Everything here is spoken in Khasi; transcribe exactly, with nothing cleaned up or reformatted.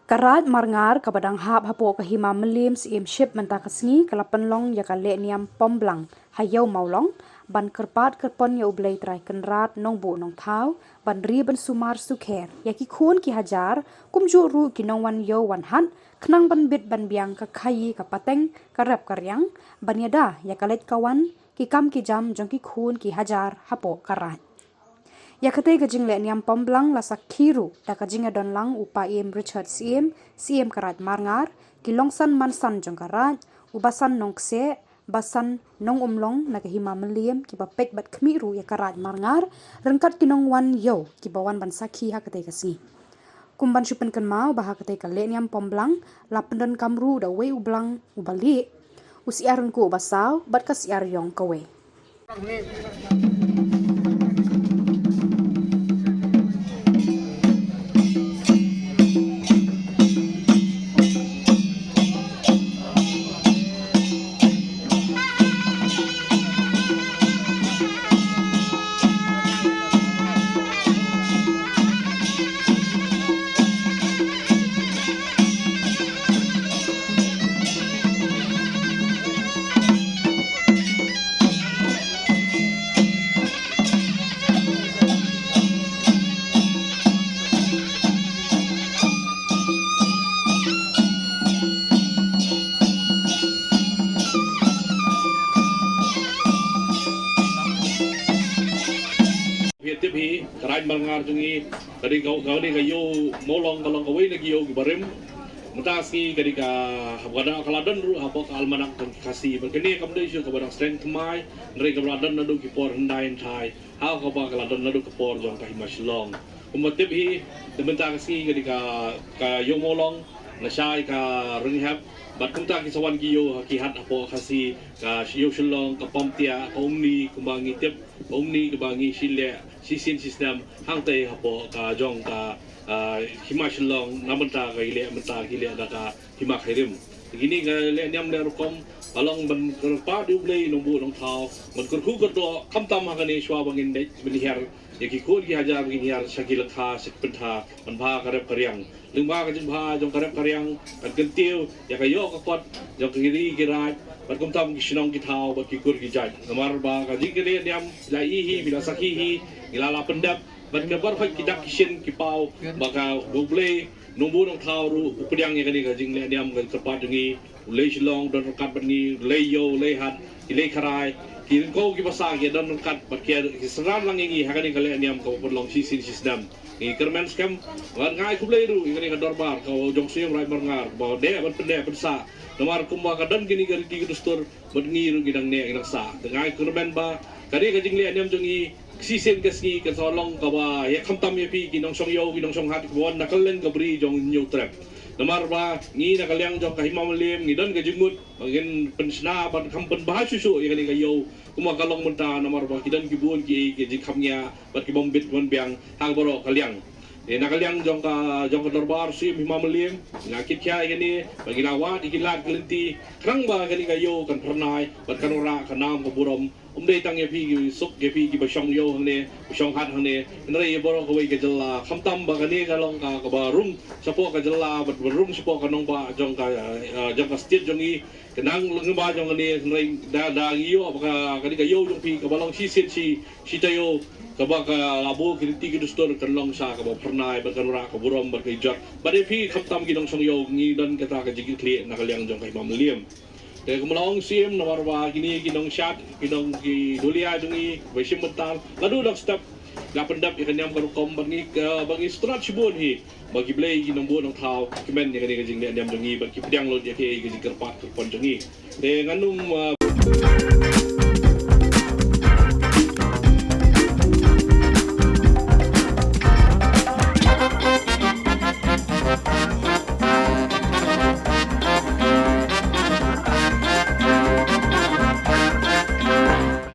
Ka Raid Marngar kaba dang hap hapoh ka Hima Mylliem Syiemship mynta ka sngi ka la pynlong ïa ka lehniam pom blang ha Ïew Mawlong ban kyrpad kyrpon ïa U Blei Trai Kynrad Nongbuh Nongthaw ban ri ban sumar sukher ïa ki khun ki hajar, kumjuh ruh ki nongwan ïew wan hat, khnang ban bit ban biang ka khaïi ka pateng ka rep ka riang, ban ïada ïa ka leit ka wan, ki kam ki jam jong ki khun ki hajar hapoh ka raid. Ïa katei ka jinglehniam pom blang la sakhi ruh da ka jingïadon lang u Paiem Richard Syiem, Syiem ka Raid Marngar, ki longsan mansan jong ka raid, u Basan Nongkseh, Basan Nongumlong na ka Hima Mylliem, kiba peit bad khmih ruh ïa ka Raid Marngar ryngkat ki nongwan ïew kiba wan ban sakhi ha katei ka sngi. Kum ban shu pynkynmaw ba ha katei ka lehniam pom blang la pyndonkam ruh da uwei u blang uba lieh, u syiar ryngkuh uba saw bad ka syiar ïong kawei. Phi tip hi, ka Raid Marngar jong ngi, ka dei ka, ka dei ka Ïew Mawlong, ka long kawei na ki ïew kiba rim. Mynta sngi ka dei ka, haba ka la don ruh hapoh ka almanak jong ki Khasi. Bad kane kam dei shuh kaba dang sdang thymmai, hynrei kaba la don naduh ki por hyndai hynthai, ha kaba ka la don naduh ka por jong ka Hima Shillong. Kumba tip hi, te mynta ka sngi ka dei ka, ka Ïew Mawlong, na shai ka Rynghep, bad kumta ki sa wan ki ïew ha ki hat hapoh Khasi, ka Ïew Shillong, ka Pamtiah, ka Umni, kumba ngi tip, ka Umni kaba ngi shu leh shisien shisnem, hangtei hapoh ka jong ka, ah, Hima Shillong, na mynta ka ki leh, mynta ki leh da ka Hima Khyrim. Kine ka lehniam leh rukom, ka long ban kyrpad ïa U Blei Nongbuh Nongthaw, ban kyrkhu kyrdoh, khamtam ha kane shuwa ba ngin dei, ban hiar ïa ki khun ki hajar, ban hiar sha ki lyngkha, sha ki pyntha, ban bha ka rep ka riang. Lyngba ka jingbha jong ka rep ka riang, kan kyntiew ïa ka ïoh ka kot jong ki ri ki raid, bad kumta ki shnong ki thaw, bad ki kur ki jait. Namar ba ka jingkylli niam, phi la ïohi hi, phi la sakhi hi, ngi la lah pyndep, bad ka baroh ki dak ki shin ki paw ba ka U Blei Nongbuh Nongthaw ruh u pdiang ïa kane ka jingleh niam, ka kyrpad jong ngi. U lei Shillong don ryngkat bad ngi, u lei ïew, u lei hat, ki lei kharai, ki ryngkew ki basa ki don ryngkat bad ki, ki synran lang ïa ngi ha kane ka leh niam kaba pynlong shisien shisnem. Ngi kyrmen skhem, bad nga ai khublei ruh ïa kane ka dorbar ka jong Siem Raid Marngar, ba dei ban pyndei pynsah. Namar kumba ka don kine ka riti ka dustur, bad ngi ruh ngi dang neh ngi dang sah. Te nga ai kyrmen ba kane ka jingleh niam jong ngi, shisien ka sngi kan sa long kaba ïa khamtam ïa phi ki nongshong ïew, ki nongshong hat, kiba wan na kylleng ka bri jong Hynñiewtrep. Namar ba ngi na ka liang jong ka Hima Mylliem ngi don ka jingmut ba ngin pynshna bad kham pynbha shuh shuh ïa kane ka ïew. Kumba ka long mynta namar ba ki don ki bun ki, ki jingkham ïa bad ki bym bit bym biang ha baroh ka liang. Te na ka liang jong ka, jong ka dorbar Siem Hima Mylliem, ngi la kit khia ïa kane, ba ngi la wad ïa ki lad ki lynti, khnang ba kane ka ïew kan phyrnai bad kan wanrah ka nam ka burom. Ym dei tang ïa phi ki suk, ïa phi kiba shong ïew hangne, ba shong hat hangne, hynrei ïa baroh kawei ka jylla. Khamtam ba kane ka long ka, kaba rung shapoh ka jylla, bad ba rung shapoh ka nongbah jong ka, eh, jong ka state jong ngi. Ka nang lyngba jong kane, hynrei da, da ngi ïoh ba ka, kane ka ïew jong phi kaba long shisien shi, shi taïew, kaba ka la buh ki riti ki dustur kan long sha kaba phyrnai, bad kan wanrah ka burom bad ka ijot. Bad ïa phi khamtam ki nongshong ïew ngi don kata ka jingkitkhlieh na ka liang jong ka Hima Mylliem. Te kumba la ong Siem, namar ba kine ki nongshad, ki nong ki dolia jong ngi, ba shim bynta, la dang step, la pyndep ïa ka niam ka rukom bad ngi, eh, ba ngi sngewtynnat shibun hi, ba ki Blei ki Nongbuh Nongthaw, ki kmen ïa kane ka jingleh niam jong ngi, bad ki pdiang lut ïa kaei ka jingkyrpad kyrpon jong ngi. Te ngan ym, eh,